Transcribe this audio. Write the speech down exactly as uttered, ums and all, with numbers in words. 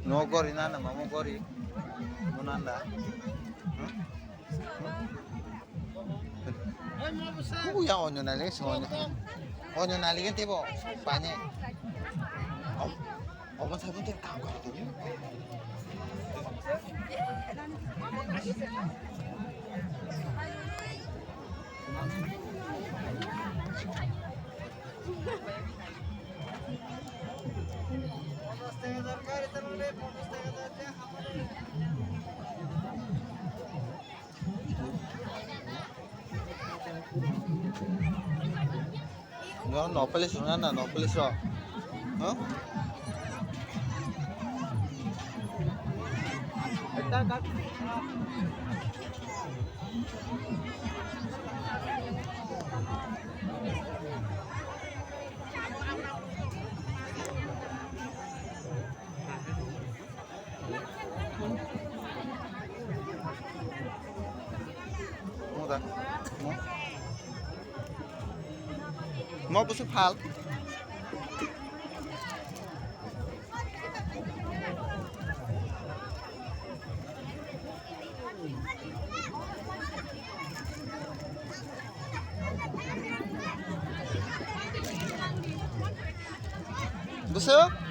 No gori na na mamo gori. Munanda. Kuya onyo na le so onyo. Onyo na le tebo. Panye. Om. Om sa tu kam kar tu. No, no police rok na, no police rok. Huh? Mo da. Mo. Mo busu phal. Busu?